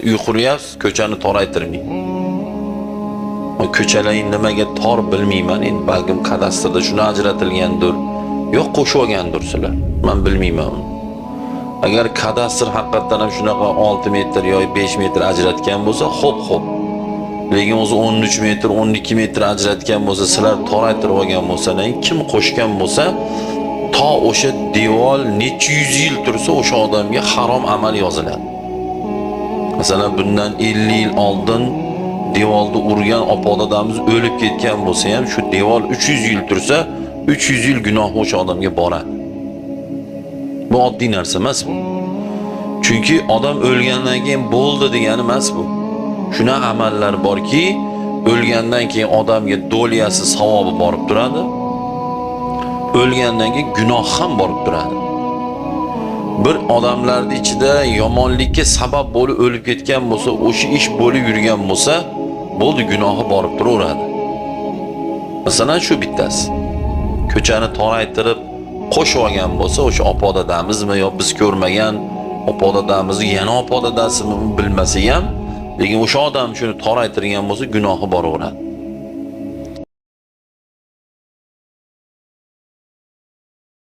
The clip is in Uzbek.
Uy quryapsiz, ko'chani toraytirmang. Ko'chalar nimaga tor bilmayman, endi balkim kadastrda shuni ajratilgandir, yo'q qo'shib olgandir sizlar. Men bilmayman uni. Agar kadastr haqiqatdan ham shunaqa 6 metr yoki 5 metr ajratgan bo'lsa, xo'p. Lekin o'zi 13 metr, 12 metr ajratgan bo'lsa, sizlar toraytirib olgan bo'lsalar, kim qo'shgan bo'lsa, to o'sha devor necha yuz yil tursa, o'sha odamga harom amal yoziladi. Masalan, bundan 50 yil oldin devorni urgan opa-dadamiz o'lib ketgan bo'lsa ham, shu devor 300 yil tursa, 300 yil gunoh o'sha odamga boradi. Bu oddiy narsa emas bu. Chunki odam o'lgandan keyin bo'ldi degani emas bu. Shuna amallar borki, o'lgandan keyin odamga доля si savobi borib turadi. O'lgandan keyin gunoh ham borib turadi. Bir odamlarning ichida yomonlikka sabab bo'lib o'lib ketgan bo'lsa, o'sha ish bo'lib yurgan bo'lsa, bo'ldi, gunohi borib turaveradi. Masalan, shu bittasi. Ko'chani toraytirib qo'shib olgan bo'lsa, o'sha opa-dadamizmi yo biz ko'rmagan opa-dadamizni yana opa-dadasimi bilmasa ham, lekin o'sha odam shuni toraytirgan bo'lsa, gunohi boraveradi.